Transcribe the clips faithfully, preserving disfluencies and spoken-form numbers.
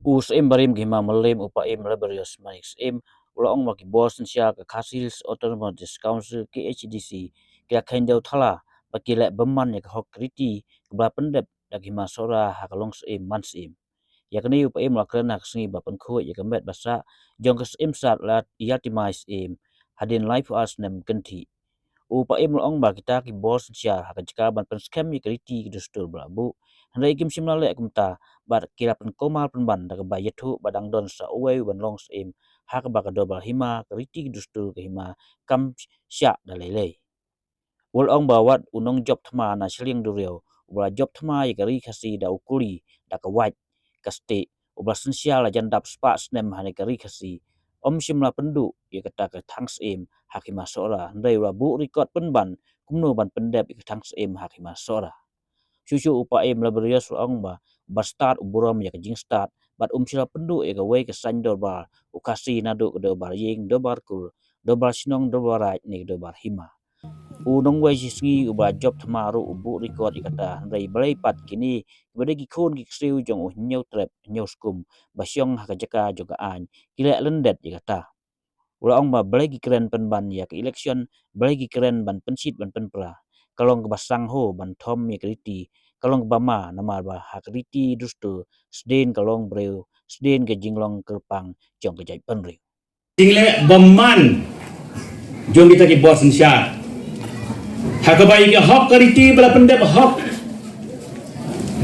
U Syiem barim ka Hima Mylliem, u Paiem Laborious Manik Syiem, u la ong ba ki bor synshar ka Khasi Hills Autonomous District Council, K H A D C, ki la kheiñ dew thala ba ki leh bymman ïa ka hok ka riti kaba la pyndep da ka Hima Sohra ha ka long Syiem man Syiem. Ïa kane u Paiem u la kren ha ka sngi ba pynkhuid ïa ka met ba sah jong ka Syiem Sad Ïatimai Syiem hadien laiphew ar snem kynthih. U Paiem u la ong ba kita ki bor synshar ha ka jaka ban pynskhem ïa ka riti ka dustur ba la buh, hynrei kim shym la leh kumta, bad ki la pynkulmar pynban da kaba ïathuh ba dang don sa uwei u ban long Syiem, ha kaba ka dorbar hima, ka riti ka dustur ka hima kam shah da lei lei. U la ong ba wat u nongjop thma na shiliang duriaw uba la jop thma ïa ka ri Khasi da u kuli, da ka wait, ka stieh, uba la synshar la jan dap spah snem ha kane ka ri Khasi, um shym la pynduh ïa kata ka thang Syiem ha ka Hima Sohra, hynrei u la buh record pynban kumno ban pyndep ïa ka thang Syiem ha ka Hima Sohra. Shuh shuh u Paiem Laborious u la ong ba u bastad u burom ïa ka jingstad, bad um shym la pynduh ïa kawei ka saiñ dorbar u Khasi, naduh ka dorbar ïing, dorbar kur, dorbar shnong, dorbar raid ne ka dorbar hima. U nongwei shisngi uba la jop thma ruh u buh record ïa kata, hynrei balei pat kine kiba dei ki khun ki ksiew jong u Hynñiewtrep Hynñiewskum ba shong ha ka jaka jong ka aiñ ki leh lyndet ïa kata? U la ong ba balei ki kren pynban ïa ka election, balei ki kren ban pynshit ban pynpra? Ka long kaba sngewho ban thom ïa ka riti, ka long kaba ma, namar ba ha ka riti dustur, sdien ka long briew, sdien ka jinglong kyrpang jong ka jaitbynriew. Jingleh bymman jong kita ki bor synshar ha kaba ïa ka hok ka riti ba la pyndep hok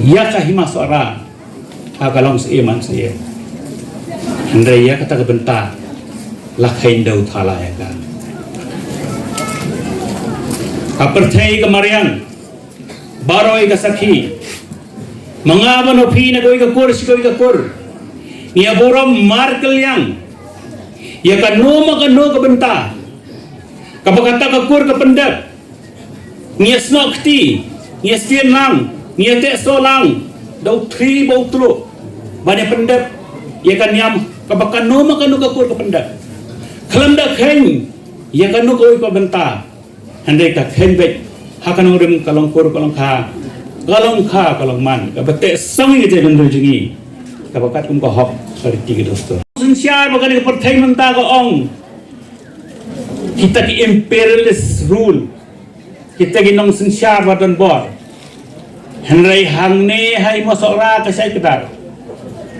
ïa ka Hima Sohra ha ka long Syiem man Syiem. Hynrei ïa kata ka bynta la kheiñ dew thala ïa ka. Ka pyrthei ka mariang, baroh ïa ka sakhi. Ma nga bad ma phi na kawei ka kur sha kawei ka kur, ngi ïa burom markylliang ïa kano ma kano ka bynta kaba kata ka kur ka pyndep. Ngi ïa snoh kti, ngi ïa sdien lang, ngi ïa teh soh lang da u thri bad u tluh ban ïa pyndep ïa ka niam kaba kano ma kano ka kur ka pyndep. Khlem da kheiñ ïa kano kawei ka bynta, hynrei ka kheiñ beit ha ka nongrim ka long kur ka long kha, ka long kha ka long man, kaba teh song ïa ka jaitbynriew jong ngi, kaba katkum ka hok ka riti ka dustur. Synshar ba kane ka pyrthei mynta ka ong kita ki imperialist rule, kita ki nongsynshar ba don bor. Hynrei hangne ha Hima Sohra ka shai kdar,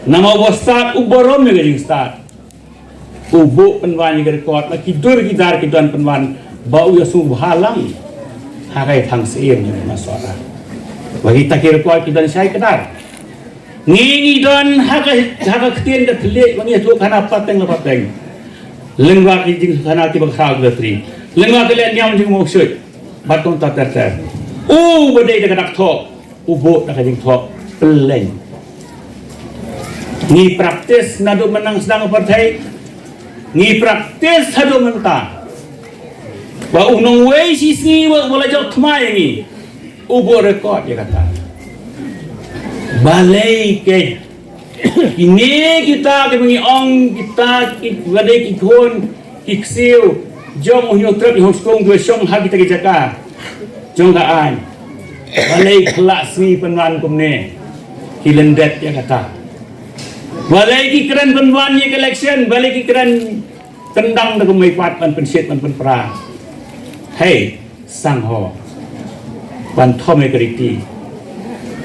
namar u bastad u burom ïa ka jingstad, u buh pynban ïa ka record, la ki dur ki dar ki don pynban ba u ïa sngewbha lang ha ka ïa thang Syiem na Hima Sohra. Ba kita ki record ki don shai kdar. Ngi ngi don ha ka, ha ka ktien ka thylliej ba ngi ïathuh khana pateng la pateng. Lyngba ki jingkhana kiba khraw kiba tri, lyngba ki leh niam jingmawshut bad kumta ter ter. U ba dei da ka dak thoh, u buh da ka jingthoh pyllein. Ngi practice naduh mynta sdang ka pyrthei, ngi practice haduh mynta. Ba u nongwei shisngi ba, ba la jop thma ïa ngi, u buh record ïa kata. Balei keiñ kine kita kiba ngi ong kita ki, ba dei ki khun ki ksiew jong u Hynñiewtrep Hynñiewskum kiba shong ha kita ki jaka jong ka aiñ, balei khlak sngi pynban kumne ki lyndet ïa kata? Balei ki kren pynban ïa ka election? Balei ki kren kyndang da kumwei pat ban pynshit ban pynpra? Hei, sngewho ban thom ïa ka riti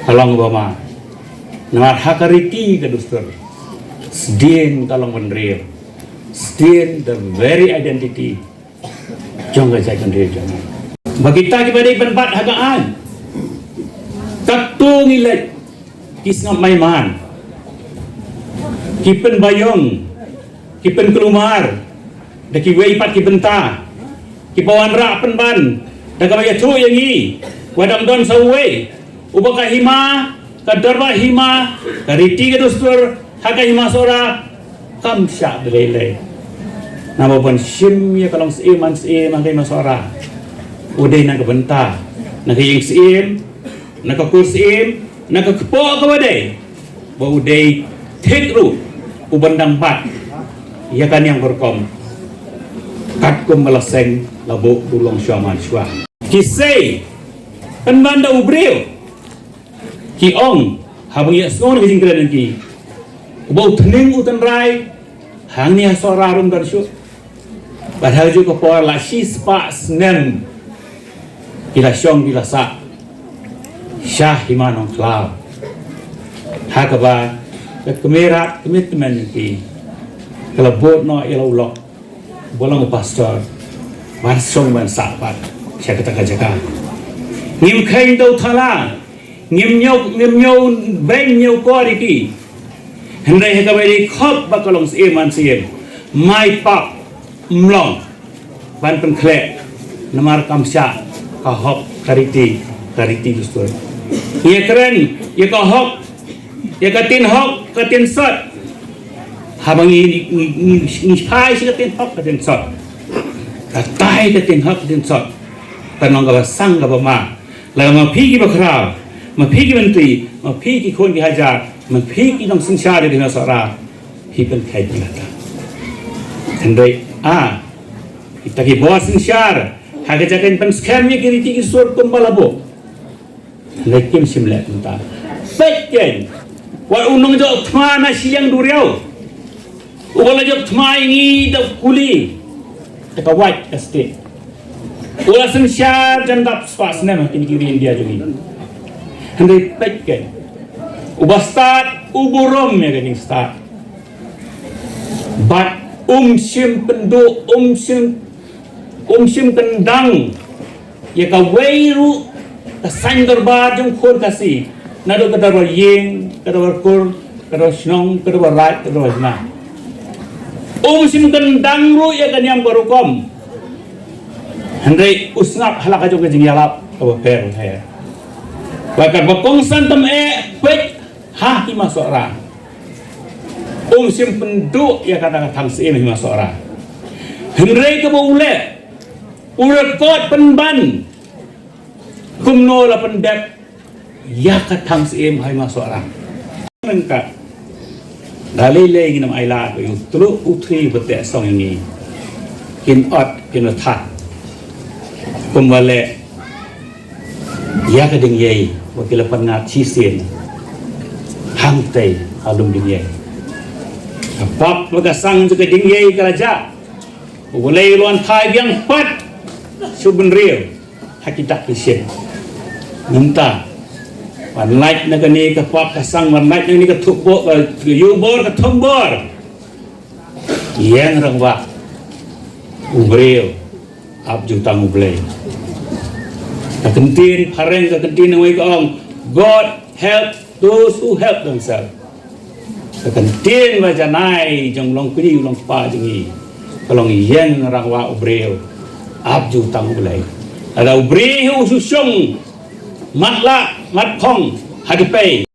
ka long ba ma. Namar ha ka riti ka dustur, sdien ka long bynriew, sdien the very identity jong ka jaitbynriew jong ngi. Ba kita kiba dei ban bat ha ka aiñ, katto ngi leit, ki sngap maiman, ki pynbaïong, ki pynkulmar da kiwei pat ki bynta, kiba wanrah pynban da kaba ïathuh ïa ngi ba dang don sa uwei uba ka hima, ka dorbar hima, ka riti ka dustur ha ka Hima Sohra kam shah da lei lei. Naba ban shim ïa ka long Syiem man Syiem ha ka Hima Sohra, u dei na ka bynta, na ka ïing Syiem, na ka kur Syiem, na ka kpoh kaba dei, ba u dei thik ruh u ban dang bat ïa ka niam ka rukom katkum ba la seng la buh u long shuwa man shuwa. Ki sei pynban da u briew, ki ong, haba ngi ïa sngew na ka jingkren ki, Uba u tning u tynrai hangne ha Sohra ruh ym don shuh. Bad ha kajuh ka por la shispah snem ki la shong ki la sah sha Hima Nongkhlaw. Ha kaba ka kmie rat kmie tymmen ki ka la bud noh ïa la u lok ba long u pastor ban song ban sah pat sha kata ka jaka. Ngim kheiñ da u thala, ngim ñiew, ngim ñiew beiñ ñiew kor ïa ki. Hynrei ha kaba ïadei khop bad ka long syiem man syiem, ma i pap ym long ban pynkhleh, namar kam shah ka hok ka riti, ka riti dustur. Ïa kren ïa ka hok, ïa ka tin hok ka tin sot. Haba ngi, ngi, ngi, ngi phai sha ka tin hok ka tin sot, ka tai ka tin hok ka tin sot, kan long kaba sang kaba ma. Lada ma phi ki bakhraw, ma phi ki myntri, ma phi ki khun ki hajar, ma phi ki nongsynshar ïa ki Hima Sohra, phi pynkheiñ ïa kata. Hynrei a kita ki bor synshar ha ka jaka ban pynskhem ïa ki riti ki sur kumba la buh. Hynrei kim shym leh kumta. Peit kein, wat u nongjop thma na shiliang duriaw uba la jop thma ïa ngi da u kuli da ka wait ka stick. U la synshar jan dap spah snem ha kine ki ri India jong ngi. Hynrei peit kein, uba stad u burom ïa ka jingstad. Bad um shym pynduh, um shym, um shym kyndang ïa kawei ruh ka saiñ dorbar jong khun Khasi, naduh ka dorbar ïing, ka dorbar kur, ka dorbar shnong, ka dorbar raid, ka dorbar jylla. Um shym kyndang ruh ïa ka niam ka rukom. Hynrei u sngap ha la ka jong ka jingïalap kaba pher bapher. Bad kaba kongsan tam eh, peit ha Hima Sohra, um shym pynduh ïa kata ka thang syiem Hima Sohra. Hynrei kaba u leh, u record pynban kumno la pyndep ïa ka thang syiem ha Hima Sohra. Nangta da lei lei ngin ym ailad ba u tluh u thri ba teh song ïa ngi, kin ot kin ot hat. Kumba leh ïa ka ding ïei ba ki la pynngat shisien hangtei ha lum ding ïei. Ka pap ba ka sang jong ka ding ïei ka la jah. U Blei u la wan phai biang pat sha u bynriew ha ki dak ki shin. Mynta wan lait na kane ka pap ka sang, wan lait na kane ka thup bor, ka ïew bor, ka thum bor. Ïeng rangbah u briew ap ju tang U Blei. Ka kyntien phareng, ka kyntien nongwei ka ong, "God help those who help themselves." Ka kyntien ba janai jong u long kñi u long kpa jong ngi ka long, ïeng rangbah u briew ap ju tang U Blei. Lada u briew u shu shong matlah matphong ha ki pei.